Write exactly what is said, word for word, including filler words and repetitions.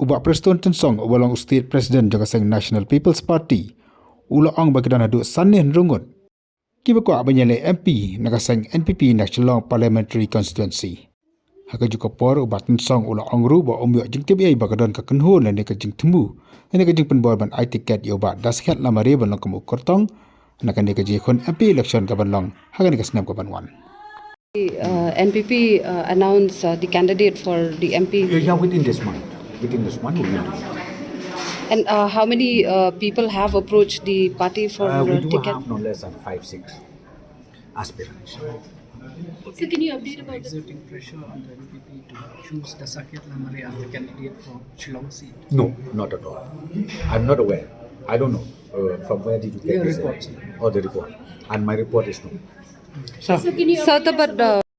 U Bah Prestone Tynsong, uba long u State President jong ka seng National People's Party, u la ong ba ki don haduh san ngut ki ba kwah ban ïaleh M P na ka seng N P P na Shillong Parliamentary Constituency. Ha kajuh ka por, u Bah Tynsong u la ong ruh ba um ïoh jingtip ei ba ka don ka kynhun lane ka jingthmu lane ka jingpynbor ban ai tiket ïa u Bah Dasakhiat Lamare ban long kum u kyrtong na kane ka jingïakhun M P election ka ban long ha kane ka snem ka ban wan. Uh, N P P uh, announced uh, the candidate for the M P. Yeah, yeah, within this month. Within this month, we will do it. And uh, how many uh, people have approached the party for Uh, we uh, do ticket? Have no less than five, six aspirants. So can you update about the Exerting pressure on the N P P to choose Dasakhiat Lamare as the candidate for Shillong seat? No, not at all. I'm not aware. I don't know. Uh, from where did you get There are this? Reports. Or the report? And my report is no. So can you Sir, update us but, about uh,